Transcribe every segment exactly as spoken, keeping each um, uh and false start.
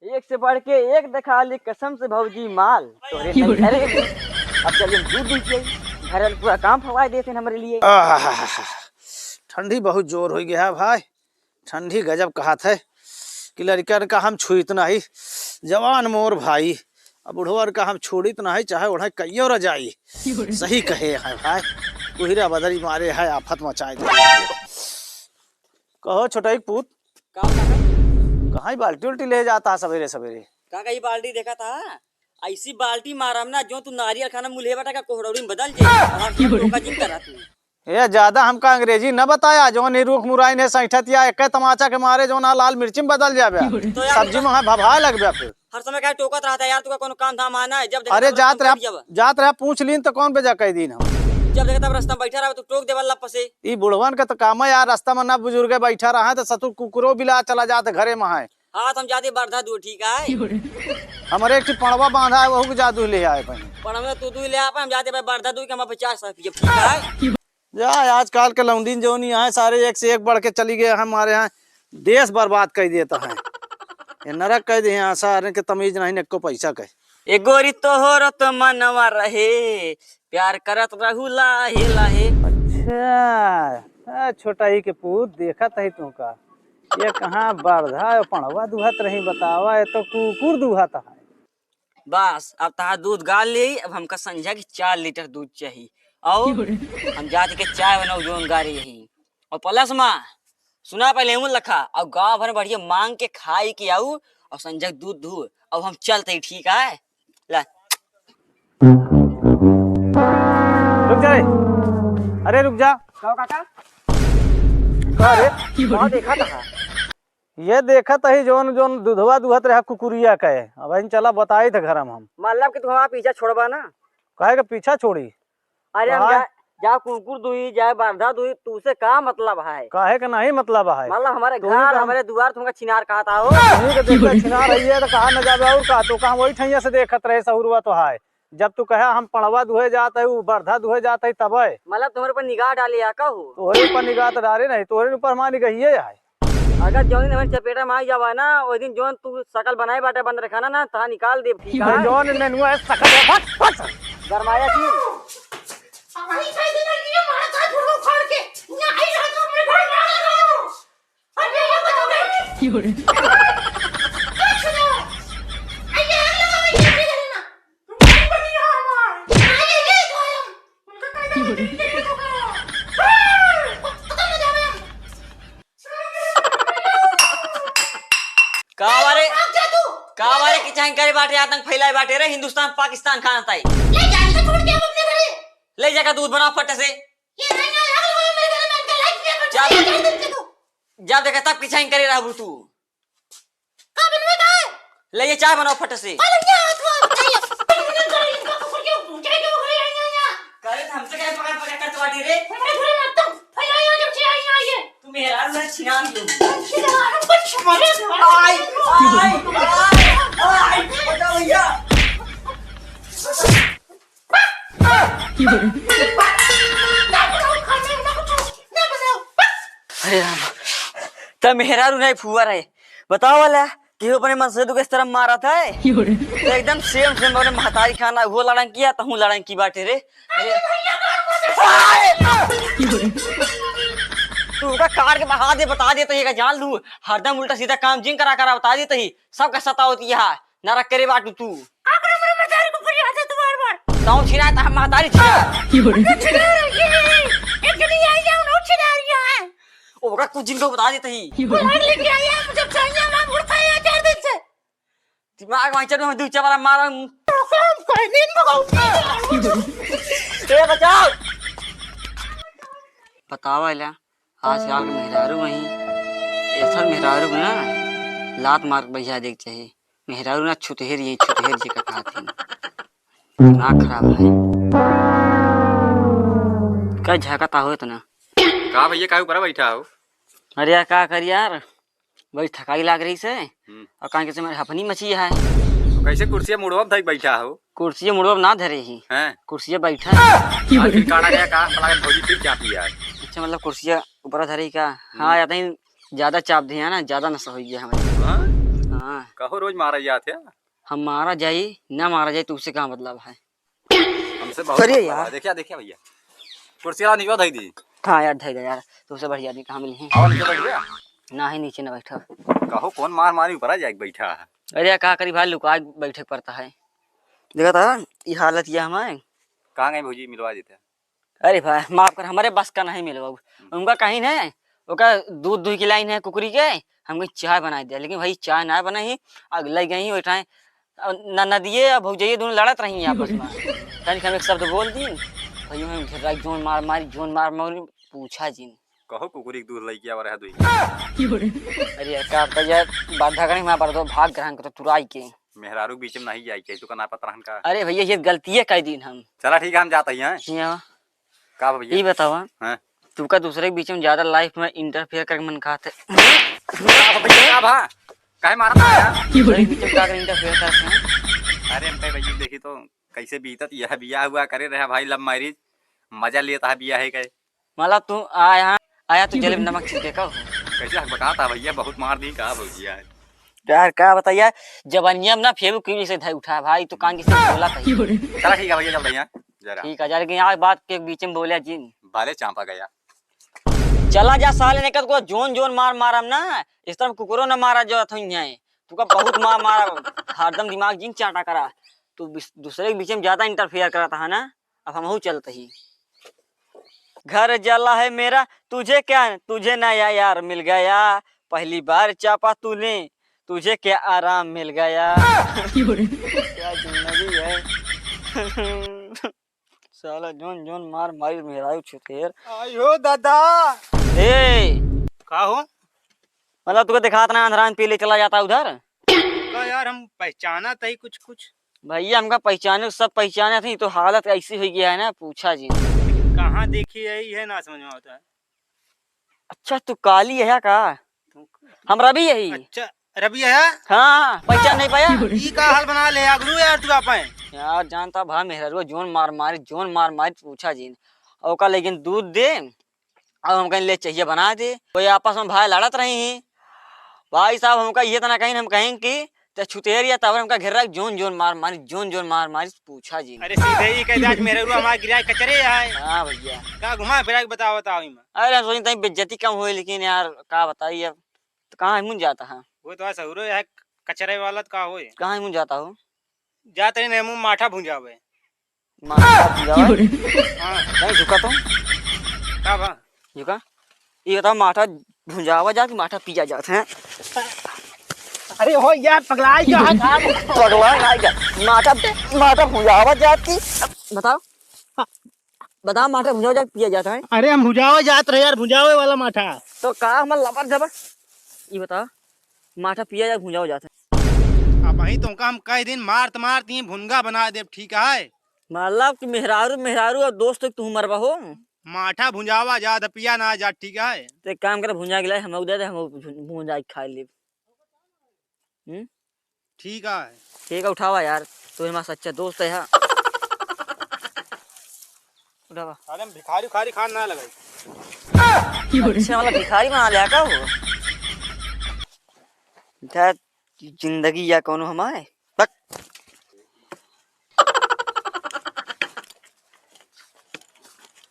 एक से बढ़ के एक देखा ली कसम से भौजी माल। तोरे नहीं घरे में। अब चल हम दूध दूध के आई। घर में पूरा काम फवाए देते हैं हमरे लिए। आह, ठंडी बहुत जोर हो गया है भाई। ठंडी गजब कहत है कि लड़कन का हम छुइत नहीं, जवान मोर भाई, अब बुढ़वन का हम छोड़ित नहीं, चाहे ओढ़े कइयो रजाई। सही कहे हैं भाई, कोहिरा बदरी मारे है, आफत मचाए दे। कहो छोटई पूत, का कहा? कहाँ ही बाल्टी उल्टी ले जाता है सवेरे सवेरे? का कही बाल्टी देखा था? ऐसी बाल्टी मारम ना, जो तू नारियल खाना मुल्हे बटा का कोहड़ौरी में बदल जे। और हम टोका जिन करा तू। ए, ज्यादा हमका अंग्रेजी न बताया, जौन ई रूख मुराइन है सैठत या एक तमाचा के मारे जौन आ लाल मिर्ची में बदल जाबे। तो यार सब्जी में है भभाए लगबे फिर। हर समय काहे टोकत रहता है यार, तुका कोनो काम धाम आना है, जब देखा अरे तब जात रहा, जब। जात रहा पूछ लीन तो कौन बेजा कह दीन हम। जब देखा तब रास्ता में बैठा रहा, तू टोक देवल लप से। ई बुढ़वन के तो काम है यार, रास्ता में ना बुजुर्गे बैठा रहा है तो सतु कुकुरो बिला चला जात घरे में है। हाँ, तो हम जाते बरधा दूध, ठीक है? हमरे एक ठे पड़वा बांधा है, वहू के जा दूध ले आए बहिन। पड़वा तू दूध ले आ, हम जाते भाई बरधा दूध के हम पचास रुपये, ठीक है? जा, आजकल के लौंडीन जौन यहाँ सारे एक से एक बढ़ के चली गए, हमारे यहाँ देश बर्बाद कर देता है। ये नरक कर दे यहाँ, सारे के तमीज नहीं, एको पैसा के। ए गोरी तोहरो तो मनवा रहे, प्यार करत रहू लाहे लाहे। अच्छा, ए, छोटा ही के पूत देखत है तुमका। ये कहाँ बरधा है, पड़वा दुहत रही, बतावा, ये तो कुकुर दुहत है। बस, अब तहार दूध गाल ली, अब हमका संझा के चार लीटर दूध चाही। और हम जात के चाय बनाऊ, जोन गारी यही। और प्लस मा, सुना पहले एमन लखा, और गाँव भर में बढ़िया मांग के खाई के आऊ, और संझा के दूध धू, अब हम चलते ही, ठीक है? ला। रुक जा रे। अरे रुक जा। का काका? का रे? का देखा था? ये देखत ही जौन, जौन दुधवा दुहत रहा कुकुरिया के। अब इन चला बताई थे घर में हम। मतलब कि तू हमारा पीछा छोड़बा ना? काहे के पीछा छोड़ी? अरे हम हाँ। जा, जा कुकुर दुही, जाए बरधा दुही, तू से का मतलब है? काहे के नहीं मतलब है? मतलब हमारे तू घर, कहाँ हमारे दुआर तुमका छिनार कहता हो? तू के देखता छिनार है ये तो कहा न जाबे और का? तू कहाँ वही ठैया से देखत रहे सहुरवा तो है। जब तू कहा हम पड़वा दुहे जात है, उ बरधा दुहे जात है तबे। मतलब तुम्हारे ऊपर निगाह डाले या का हो? तोहरे ऊपर निगाह तो डाले नहीं, तोहरे ऊपर हमारी निगहिए है। अगर जौन दिन हमारे चपेटा में आ जावा ना, वही दिन जौन तू शकल बनाए बाटे बंद रखा ना, ना, तहा निकाल देब, ठीक है? जौन नेनुआ है, शकल है, फट, फट। गरमाया क्यों? हमारी कह देना, ये मारा था, घुड़वा उखाड़ के, यहाँ आई रहा तो हमारे घर में आ रहा हो। अरे, ये बताओ बे। की हो रे? ए, सुनो। ए, ये आग लगाओ, ये भी करेना। तुम नहीं बनी हो हमार। अरे, ये तो हम। उनका कह दो, ये तो करो। खत्म हो जावे हम। का बारे? भाग जा तू। का बारे की चाहे करे बाटे, आतंक फैलाए बाटे रे, हिंदुस्तान पाकिस्तान खाना ताई। ले जा, इसे छोड़ के हम अपने घरे। ले जाकर दूध बनाओ फट से। ये नहीं, नहीं, आग लगाओ मेरे घरे में, इनका लाइट नहीं है, जा। चार दिन से तू। जा देखा तब की चाहे करे रहबू तू। का बनवे का है? ले ये चाय बनाओ फट से। अरे क्या है तू? करे तो हमसे क्या पकड़ पकड़ करत बाटी रे? हमारे घरे में तब फैलाई हो जब से आई आई है। तू मेरा घर छिनान दे। छिनान कुछ मरे। आई, आई, आई, आई, बचाओ भैया। अरे राम, त मेहरारू नहीं फुआ रहे। बताओ वाला, केहू अपने मन से दुख इस तरह मारा था? तो एकदम सेम सेम अपने महतारी खाना, वो लड़ंकी या तहूँ लड़ंकी बाटे रे। अरे, तू का काट के बहा दे, बता दे तो ये का जान लू, हरदम उल्टा सीधा काम जिन करा करा बता दे तो ही, सबका सतावत यहाँ। नरक करे बाटू तू। का करे मेरे महतारी को फरियाद है तू बार बार? तू छिना ता महतारी छिना। की हो रही? अच्छा, छिना रही है। एक जनी आई जाओ, नौ छिना रही है। ओकरा कुछ जिनको बता देते ही। की हो रही? बुढ़ान लेके आई है, मुझे चाहिए, मैं बुढ़ खाया चार दिन से। दिमाग वहीं चढ़ में दूचा वाला मारा हूँ। तो काम कोई नहीं मगाऊ। की हो रही? ए बचाओ। बतावा इला, आजकल के मेहरारू वहीं, ऐसा मेहरारू को ना लात मार के बहिया देख चाहिए। मेहरारू ना छुतहेर, ये छुतहेर जी का कहत है। दिमाग खराब है। का झाका ता हो इतना? का भैया, का ऊपर बैठा हो? अरे यार, का कर यार, बड़ी थकाई लाग रही से। हम्म। और काहे के से मेरे हफनी मची है। तो कैसे कुर्सिया मुड़वा धई बैठा हो? कुर्सिया मुड़वा ना धरे ही। हैं? कुर्सिया बैठा है। आखिर काढ़ा गया का? हम लगा भौजी फिर चापी यार। अच्छा, मतलब कुर्सिया ऊपर धरे ही का? हम्म। हाँ, या तो ज्यादा चाप दिया ना, ज्यादा नशा हो गया हमारे। हाँ? हाँ। कहो रोज मारा जात है। हम मारा जाई, ना मारा जाई, तुमसे का मतलब है? हमसे बहुत अरे मतलब यार। है। देखिया, देखिया भैया, कुर्सी वाला निकलो धई दी। हाँ यार, धई दे यार, तुमसे बढ़िया आदमी कहाँ मिली है? और नीचे बैठ गया? ना ही नीचे ना बैठा। कहो कौन मार मारी ऊपर आ जाए बैठा है। अरे यार, का करी भाई, लुका के बैठे के पड़ता है। देखा था, ये हालत ये हमारे। कहाँ गए भौजी, मिलवा देते हैं। अरे भाई, माफ कर, हमारे बस का नहीं मिलवा। हम्म। उनका कहीं है, ओका दूध दुह के लाइन है कुकरी के, हमके चाय बनाई दे, लेकिन भाई चाय ना बनाई, अगले गई वही टाइम, अ, न-, नदिये और भौजइये दोनों लड़त रही आपस में। तनिक हम एक शब्द बोल दी, भैया हम घेरा जोन मार मारी, जोन मार मारी, पूछा जिन। कहो कुकुरी के दूध लइके आवा रहा दुई। अरे यार, का बताई यार, बाधा करें, हमारा बरदो भाग ग्रहण को तो तुराई के। मेहरारू के बीच में नहीं जाए के, तू का ना पता रहन का? अरे भैया, ये गलतिये कई दिन हम। चला ठीक है, हम जाते हैं। यहाँ। का भैया? ई बतावा, हाँ। तू का दूसरे के बीच में ज्यादा life में interfere करके मन खात है? का भैया, का भा? काहे मारत है यार? दूसरे के बीच में का कर interfere करत है? अरे हम कहे भैया, देखी तो कैसे बीतत, यह बियाह हुआ करे रहा भाई, love marriage, मजा लेता है बियाह है के। मतलब तू आया, आया तू जलेब नमक छिड़के का हो? कैसे हक बकाता भैया, बहुत मार दी का भौजी यार। यार का बताइए, जवानिया में ना फेरू की से धई उठा भाई, तो कान किसी बोला था। चला ठीक है भैया, चल भैया जरा। ठीक है, जरा कि यहाँ बात के बीच में बोले जिन। बाले चांपा गया। चला जा साले, नहीं कर को जोन जोन मार मारम ना, इस तरह कुकुरो ना मारा जो थो यहाँ। तू का बहुत मार मारा, हरदम दिमाग जिन चाटा करा। तू बिस-, दूसरे के बीच में ज्यादा interfere करता है ना। अब हमहू चलत ही। घर जला है मेरा, तुझे क्या, तुझे नया यार मिल गया, पहली बार चापा तूने, तुझे क्या आराम मिल गया। क्या जिंदगी है। साला जोन जोन मार मारी मेहरारू छुतेर। आयो दादा। ए। का हो? मतलब तुके देखात ना अंधरान पी ले चला जाता उधर? का यार, हम पहचानत ही कुछ कुछ। भैया, हमका पहचाने, सब पहचानत ही, तो हालत ऐसी हुई गया है ना, पूछा जिन। कहाँ देखी है, ये ना समझ में आता है। अच्छा, तू काली है का? हम रवि यही। अच्छा, रवि है? हाँ, पहचान नहीं पाया? ई का हाल बना ले, अगरू यार तू आपन। यार, जानता भा, मेहररुआ जोन मार मारी, जोन मार मारी, पूछा जिन। ओका लेकिन दूध दे, अब हमका ले चाहिए बना दे। कोई आपस में भाई लड़त रही ही। भाई साहब, हमका ये तना कहीं, हम कहें कि ते छुतेर या तब हमका घेर रख, जोन जोन मार मारी, जोन जोन मार मारी, पूछा जिन। अरे सीधे ही कह दे, आज मेहररुआ हमार गिराए कचरे है। हाँ भैया। का घुमा फिरा के बताओ, बताओ इमा। अरे हम सोची तई बेइज्जती कम होई, लेकिन यार का बताई अब, तो कहाँ मुन जाता है? वो तो सहुरो है कचरे वाला, तो का होई? कहाँ मुन जाता हो? जा तनी ने मुँह माठा भुंजावे। माठा भुंजावे? हाँ। नहीं झुका तो। का बा? झुका। ये बताओ, माठा भुंजावा जात कि माठा पिया जात है? अरे हो यार, पगलाई का है का? पगलाई का है का? माठा, माठा भुंजावा जात कि, बताओ। बताओ, माठा भुंजावा जात पिया जात है? अरे हम भुंजावा जात रहे यार, भुंजावे वाला माठा। तो का हमर लबर जबर? ये बताओ, माठा पिया जात, भुंजावा जात है? अब वही तुमका हम कह दिन मारत मारत ही भुनगा बना देब, ठीक है? मतलब कि मेहरारू, मेहरारू और दोस्त तू मरबा हो? माठा भुंजावा जात, पिया ना जात, ठीक है? तो एक काम कर, भुंजा के लाई, हम दे दे, हम भुं-, भुंजा के खा लेब। हम्म? ठीक है। ठीक है, उठावा यार, तू हमारा सच्चा दोस्त है, हाँ। उठावा। अरे हम भिखारी उखारी खान ना लगाई। अच्छा, मतलब भिखारी बना लिया का हो? क्या जिंदगी या कौनो हमारे? बक।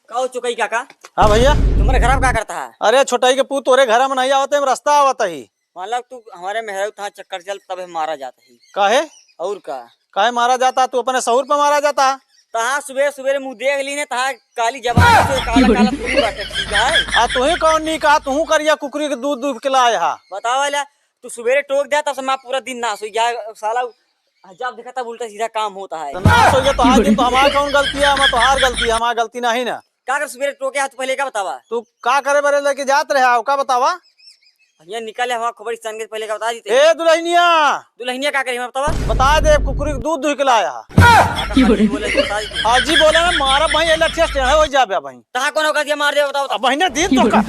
का हो चुकई काका? हाँ भैया। तुम्हारे घर में का करता है? अरे छोटाई के पूत तोरे घर में नहीं आवत है, हम रास्ता आवत ही। मतलब तू हमारे मेहरारू तहाँ चक्कर चल तब हम मारा जाता ही। काहे? और का? काहे मारा जाता? तू अपने सहूर पे मारा जाता। तहाँ सुबह सुबह मुँह देख ली ने, तहाँ काली जबान से काला काला तू बाटे, ठीक है? आ तू ही कौन नहीं कहा, तू करिया कुकरी के दूध दूध के लाए हा। बतावा ला, तू सुबेरे टोक दे, तब से माँ पूरा दिन नाश हो गया। साला जब देखा तब उल्टा सीधा काम होता है। तो नाश हो गया तो आज दिन तो हमार कौन गलती है? हमार तोहार गलती है, हमार गलती नहीं ना। का कर सुबेरे टोके हाथ पहले का बतावा? तू का करे बरे लेके जात रहे हो, का बतावा? भैया निकले हमार खोपड़ी सन के पहले का बता देते। ए दुल्हनिया। दुल्हनिया का करी हमें बतावा? बता दे, कुकुरी के दूध दुह के लाया। काका हाजी बोले तो बता देते। हाजी बोले ना, मारा भाई, ये लठिया से टेढ़ा हो जाबे भाई। तहाँ कौन होगा दिया मार दे, बताओ, बताओ। अब बहिने दिन तो का।